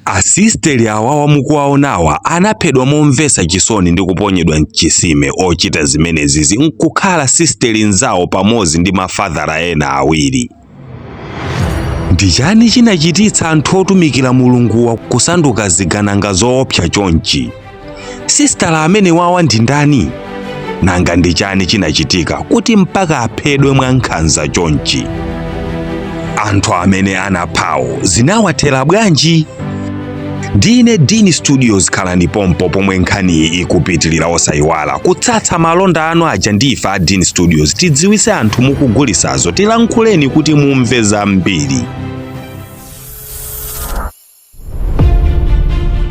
Asisteri awawa mukuwaonawa anaphedwa momvetsa chisoni ndi kuponyedwa mchisime. Ochita zimenezizi nkukhala sisteri nzawo pamodzi ndi mafadhara ena awiri. Ndi chani chinachititsa anthu otumikira Mulunguwa kusanduka zigananga zoopsa chonchi? Sistala amene wawa ndi ndani? Nanga ndi chani chinachitika kuti mpaka aphedwe mwa nkhanza chonchi? Anthu amene anaphawo zinawathera bwanji? Ndine Dini Studios, khalani pompo pomwe nkhaniyi ikupitilira. Osayiwala kutsatsa malonda anu aja ndi ife a Dini Studios. Tidziwise anthu mukugulisazo, tilankhuleni kuti mumve zambiri.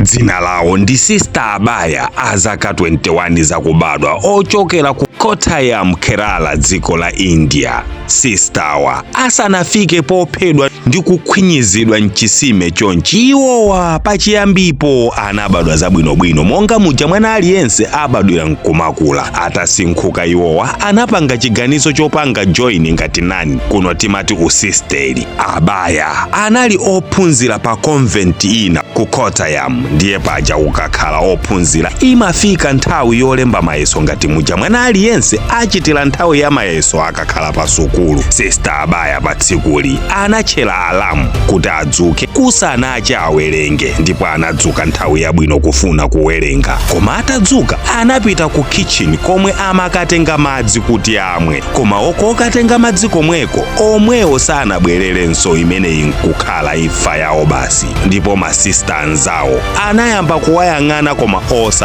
Dzina lawo ndi Sister Abaya, a zaka 21 zakubadwa, ochokera ku Kottayam, Kerala, dziko la India. Sistawa asanafike pophedwa ndi kukhwinyizidwa mchisime chonchi, iwowa pachiyambipo anabadwa zabwinobwino monga muja mwana aliyense abadwira nkumakula. Atasinkhuka iwowa anapanga chiganizo chopanga join ngati nani, kuno timati usisteri. Abaya anali ophunzira pa convent ina ku Kottayam. Ndiye paja ukakhala ophunzira imafika nthawi yolemba mayeso ngati muja mwana aliyense achitira nthawi ya mayeso akakhala pa sukulu. Sister Abaya pa tsikuli anatchera alamu kuti adzuke kusanache awerenge, ndipo anadzuka nthawi yabwino kufuna kuwerenga. Koma atadzuka anapita ku kitchen komwe amakatenga madzi kuti amwe, koma okokatenga madzi komweko omwewo sanabwererenso. Imeneyi nkukhala imfa yawo basi. Ndipo masista anzawo anayamba kuwayang'ana koma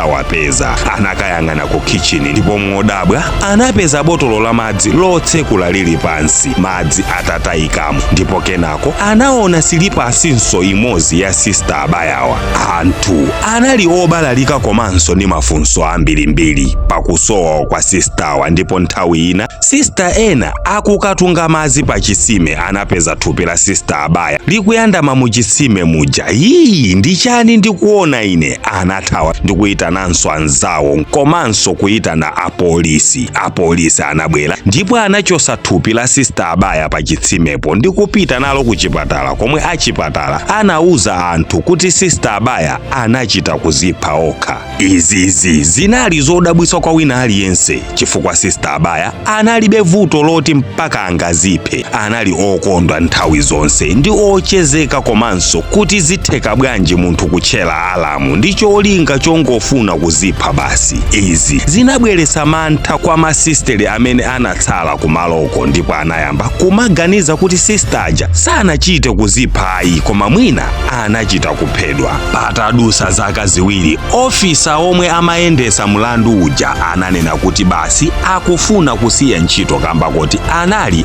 osawapeza. Anakayang'ana ku kitchen ndipo modabwa anapeza botolo la madzi lotsekula lili pansi, madzi atatayikamo. Ndipo kenako anaona silipasinso imodzi ya Sista Abayawa. Anthu anali obalalika komanso ndi mafunso ambirimbiri pakusowa kwa sistawa. Ndipo nthawi ina sista ena akukatunga madzi pa chitsime anapeza thupi la Sista Abaya likuyandama mu chitsime muja. Yii, ndi chani ndikuona ine? Anathawa ndikuyitananso anzawo komanso kuyitana apolisi. Apolisi anabwera ndipo anachosa thupi la Sista Abaya pa chitsimepo ndi kupita nalo ku chipatala, komwe achipatala anauza anthu kuti Sista Abaya anachita kuzipha okha. Izizi zinali zodabwitsa kwa wina aliyense chifukwa Sista Abaya analibe vuto loti mpaka angaziphe. Anali okondwa nthawi zonse ndi ochezeka, komanso kuti zitheka bwanji munthu kutchera alamu ndi cholinga chongofuna kuzipha basi? Izi zinabweretsa mantha kwa masisteri amene anatsala kumaloko, ndipo anayamba kumaganiza kuti sista aja sanachite kuzipha ayi, koma mwina anachita kuphedwa. Patadusa zaka 2, ofisa omwe amayendesa mlandu uja ananena kuti basi akufuna kusiya ntchito kamba kuti anali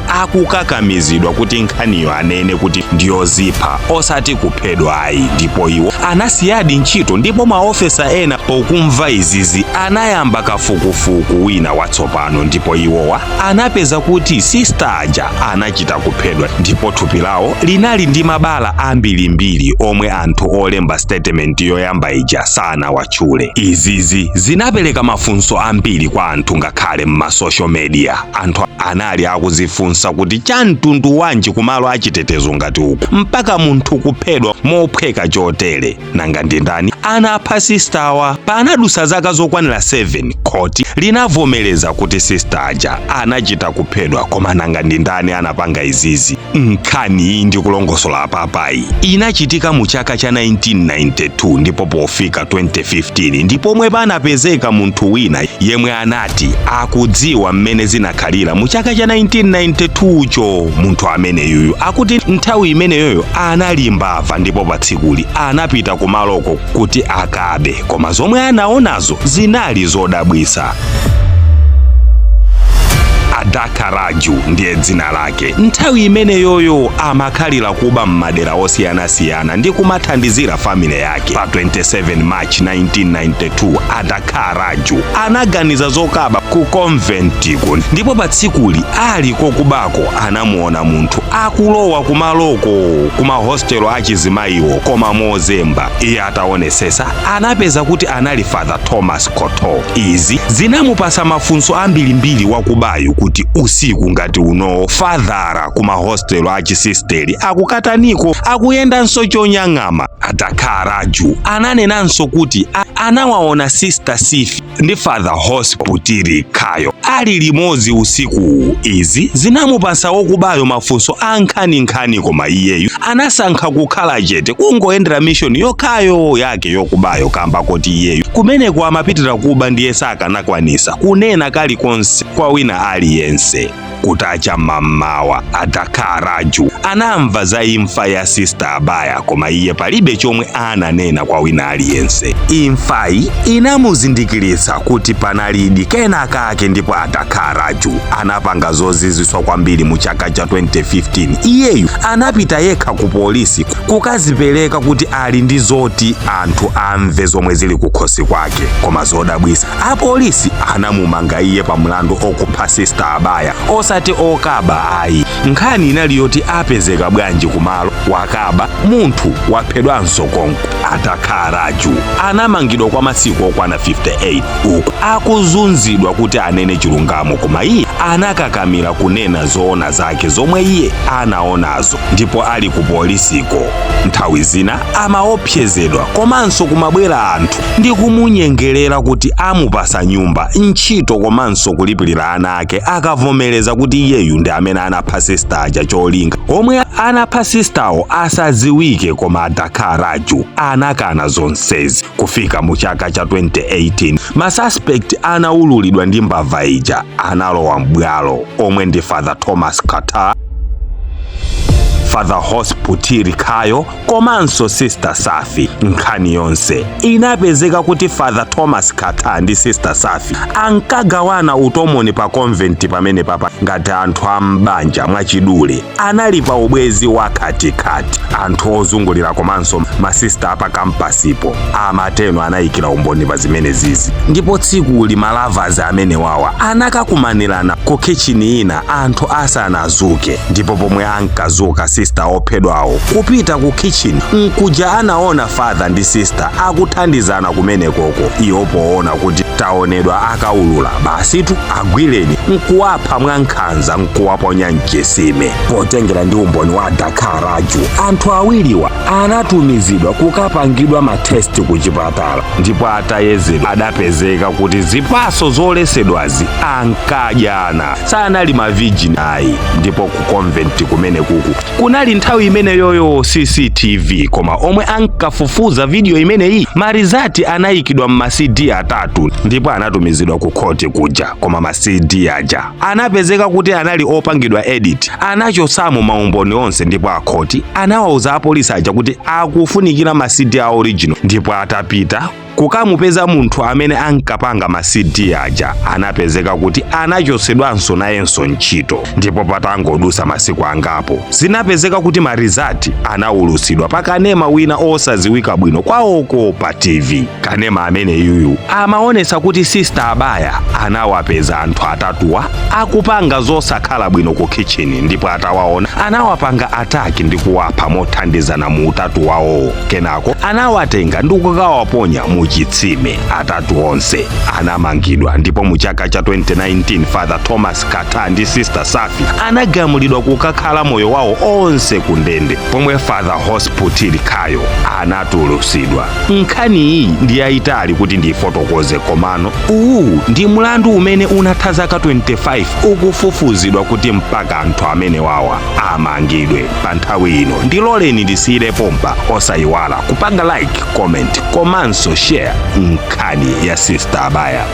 akukakamizidwa kuti nkhaniyo anene kuti ndiyozipha osati kuphedwa ayi. Ndipo iwo anasiyadi ntchito, ndipo maofesa ena pokumva izizi anayamba kafukufuku wina watsopano, ndipo iwowa anapeza kuti sista aja anachita kuphedwa ndipo thupi lawo linali ndi mabala ambirimbiri omwe anthu olemba statement yoyamba ija sanawatchule. Izizi zinapereka mafunso ambiri kwa anthu, ngakhale m'ma social media anthu anali akuzifunsa kuti cha mtundu wanji kumalo achitetezo ngati uku mpaka munthu kuphedwa mophweka chotere? Nanga ndi ndani anapha sistawa? Panadusa zaka zokwanira 7, khoti linavomereza kuti sista aja anachita kuphedwa, koma nanga ndi ndani anapanga izizi? Nkhani iyi ndikulongosola apapayi inachitika mu chaka cha 1992, ndipo pofika 2015 ndipomwe panapezeka munthu wina yemwe anati akudziwa mmene zinakhalira mu chaka cha 1992 cho. Munthu ameneyuyu akuti nthawi imeneyoyo anali mbava, ndipo pa tsikuli anapita kumaloko kuti akabe, koma zomwe anaonazo zinali zodabwitsa. Adaka Raju ndiye dzina lake. Nthawi imeneyoyo amakhalira kuba m'madera osiyanasiyana ndi kumathandizira family yake. Pa 27 March 1992, Adaka Raju anaganiza zokaba ku conventiko, ndipo pa tsikuli ali kokubako anamuona munthu akulowa kumaloko kumahostelo achizimayiwo koma mozemba. Iye ataonesesa anapeza kuti anali Father Thomas Koto. Izi zinamupasa mafunso ambirimbiri wakubayu kuti kuti usiku ngati unowo fadhara ku mahostelo achisisteri akukataniko, akuyendanso chonyang'ama? A Dakar Raju ananenanso kuti anawaona Sister Sifi ndi Father Hos Putiri Khayo ali limodzi usikuwu. Izi zinamupasa wokubayo mafunso ankhaninkhani, koma iyeyu anasankha kukhala chete, kungoyendera mission yokhayo yake yokubayo, kamba koti iyeyu kumeneko amapitira kuba, ndiye sakanakwanisa kunena kalikonse kwa wina aliyense. Kutacha mammawa, a Dakar Raju anamva za imfa ya Sister Abaya, koma iye palibe chomwe ananena kwa wina aliyense. Imfayi inamuzindikiritsa kuti panalidi kena kake, ndipo a Dakar Raju anapanga zozizwitsa kwambiri. Mu chaka cha 2015 iyeyu anapita yekha ku polisi kukazipereka kuti ali ndi zoti anthu amve zomwe zili kukhosi kwake. Koma zodabwitsa, apolisi anamumanga iye pa mlandu okupha Sister Abaya, osati okaba ayi. Nkhani inali yoti apezeka bwanji kumalo wakaba, munthu waphedwanso konko? A Dakar Raju anamangidwa kwa masiku okwana 58 uku akuzunzidwa kuti anene chilungamo, koma iye anakakamira kunena zoona zake zomwe iye anaonazo. Ndipo ali ku polisiko, nthawi zina amaopsezedwa komanso kumabwera anthu ndi kumunyengerera kuti amupasa nyumba, ntchito komanso kulipirira ana ake akavomereza kuti iyeyu ndi amene anapha sister aja, cholinga omwe anapha sistawo asadziwike. Koma Dakar Raju anakana zonsezi. Kufika mu chaka cha 2018, masuspect anaululidwa ndi mbava ija analowa m'bwalo, omwe ndi Father Thomas Qatar, Father Hos Putiri Khayo komanso Sister Safi. Nkhani yonse inapezeka kuti Father Thomas Qatar ndi Sister Safi ankagawana utomoni pa convent pamene papa ngati anthu ambanja. Mwachidule, anali pa ubwezi wakhatikati. Anthu ozungulira komanso masista apa campus-po amateno anayikira umboni pa zimene zizi. Ndipo tsikuli malovers amene wawa anakakumanirana ku kitchen ina anthu asanazuke, ndipo pomwe ankazuka sister ophedwawo kupita ku kitchen nkuja anaona father ndi sister akuthandizana kumenekoko. Iwo poona kuti taonedwa akaulula, basitu agwireni, nkuwapha mwankhanza, nkuwaponya mchisime. Potengera ndi umboni wa Dakar Raju, anthu awiriwa anatumizidwa kukapangidwa matest ku chipatala, ndipo atayezedwa adapezeka kuti zipaso zolesedwazi ankadyana, sanali mavirgin ayi. Ndipo ku convent kumene kuku kunali nthawi imeneyoyo CCTV, koma omwe ankafufuza video imeneyi, maresult anayikidwa m'ma CD atatu ndipo anatumizidwa ku khoti kuja. Koma ma CD aja anapezeka kuti anali opangidwa edit, anachosamo maumboni onse, ndipo akhoti anawauza apolisi aja kuti akufunikira ma CD a original. Ndipo atapita kukamupeza munthu amene ankapanga ma CD aja, anapezeka kuti anachosedwanso nayenso ntchito. Ndipo patangodusa masiku angapo, zinapezeka kuti maresult anawulutsidwa pa kanema wina osaziwika bwino kwawoko pa TV. Kanema amene yuyu amaonesa kuti Sister Abaya anawapeza anthu atatuwa akupanga zosakhala bwino ku kitchen, ndipo atawaona anawapanga attack ndi kuwapha mothandizana mu utatu wawowo. Kenako anawatenga ndi kukawaponya mu chitsime. Atatu onse anamangidwa, ndipo mu chaka cha 2019 Father Thomas Kata ndi Sister Safi anagamulidwa kukakhala moyo wawo onse ku ndende, pomwe Father Hosputil Kayo anatulusidwa. Nkhani iyi ndi yayitali kuti ndiyifotokoze, komano uwu ndi mlandu umene unatha zaka 25 ukufufuzidwa kuti mpaka anthu amene wawa amangidwe. Pa nthawi ino ndiloleni ndisiyire pompa. Osayiwala kupanga like, comment komanso share nkhani ya Sister Abaya.